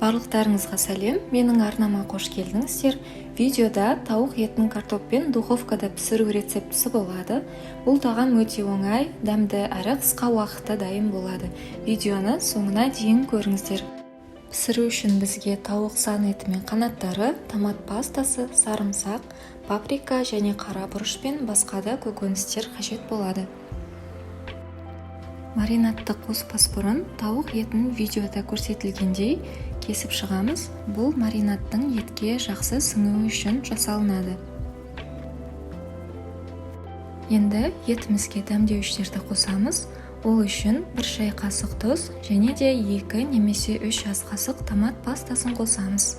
Барлықтарыңызға сәлем, менің арнама қош келдіңіздер. Видеода тауық етін картоппен духовкада пісіру рецептісі болады. Бұл тағам өте оңай, дәмді әрі қысқа уақытта дайын болады. Видеоны соңына дейін көріңіздер. Пісіру үшін бізге тауық сан еті мен қанаттары, томат пастасы, сарымсақ, паприка және қара бұрыш пен басқа да көкөністер қажет болады. Маринадты қоспас бұрын тауық етін видеода көрсетілгендей кесіп шығамыз. Бұл маринадтың етке жақсы сіңуі үшін жасалынады. Енді етімізге дәмдеуіштерді қосамыз. Ол үшін 1 шай қасық тұз және де 2 немесе 3 ас қасық томат пастасын қосамыз.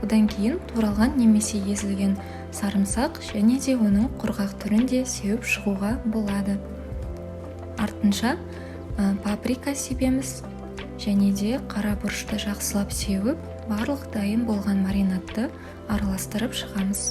Одан кейін туралған немесе езілген сарымсақ және де оның құрғақ түрін де сеуіп шығуға болады. Артынша паприка себеміз және де қара бұрышты жақсылап сеуіп, барлық дайын болған маринадты араластырып шығамыз.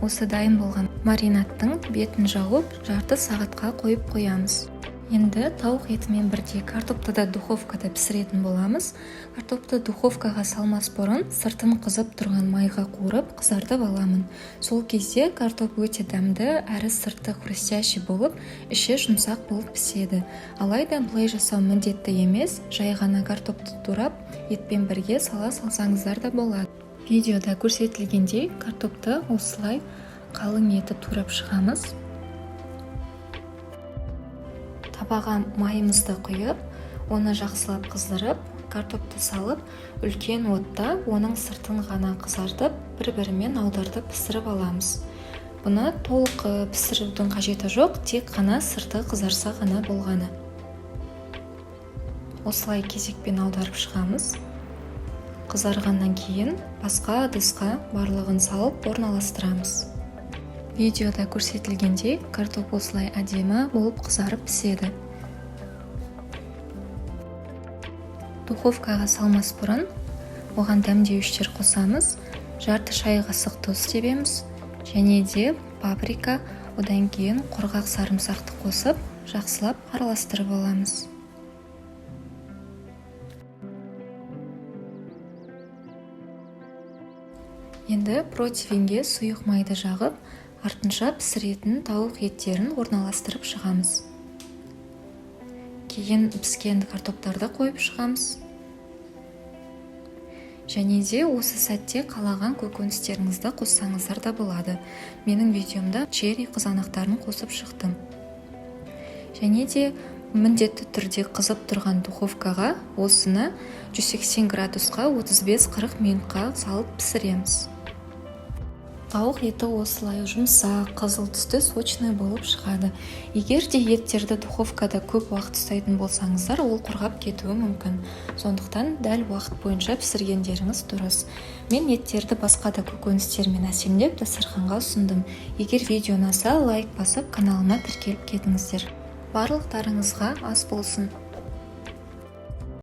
Осы дайын болған маринадтың бетін жауып, жарты сағатқа қойып қоямыз. Енді тауық етімен бірдей картопты да духовкада пісіретін боламыз. Картопты духовкаға салмас бұрын сыртын қызып тұрған майға қуырып, қызартып аламын. Сол кезде картоп өте дәмді, әрі сырты хрустящий болып, іші жұмсақ болып піседі. Алайда бұлай жасау міндетті емес, жай ғана картопты турап, етпен бірге сала салсаңыздар да болады. Видеода көрсетілгендей картопты осылай қалың етіп турап шығамыз. Табаға майымызды құйып, оны жақсылап қыздырып, картопты салып, үлкен отта оның сыртын ғана қызартып, бір-бірімен аудартып пісіріп аламыз. Бұны толық пісірудің қажеті жоқ, тек қана сырты қызарса ғана болғаны. Осылай кезекпен аударып шығамыз. Қызарғаннан кейін басқа ыдысқа барлығын салып орналастырамыз. Видеода көрсетілгендей картоп осылай әдемі болып қызарып піседі. Духовкаға салмас бұрын оған дәмдеуіштер қосамыз. Жарты шай қасық тұз себеміз және де паприка, одан кейін құрғақ сарымсақты қосып, жақсылап араластырып аламыз. Енді противенге сұйық майды жағып, артынша пісіретін тауық еттерін орналастырып шығамыз. Кейін піскен картоптарды қойып шығамыз. Және де осы сәтте қалаған көкөністеріңізді қоссаңыздар да болады. Менің видеомда черри қызанақтарын қосып шықтым. Және де міндетті түрде қызып тұрған духовкаға осыны 180 градусқа 35-40 минутқа салып пісіреміз. Тауық еті осылай жұмсақ, қызыл түсті, сочный болып шығады. Егер де еттерді духовкада көп уақыт ұстайтын болсаңыздар, ол құрғап кетуі мүмкін. Сондықтан дәл уақыт бойынша пісіргендеріңіз дұрыс. Мен еттерді басқа да көкөністермен әсемдеп дастарханға ұсындым. Егер видео ұнаса, лайк басып, каналыма тіркеліп кетіңіздер. Барлықтарыңызға ас болсын.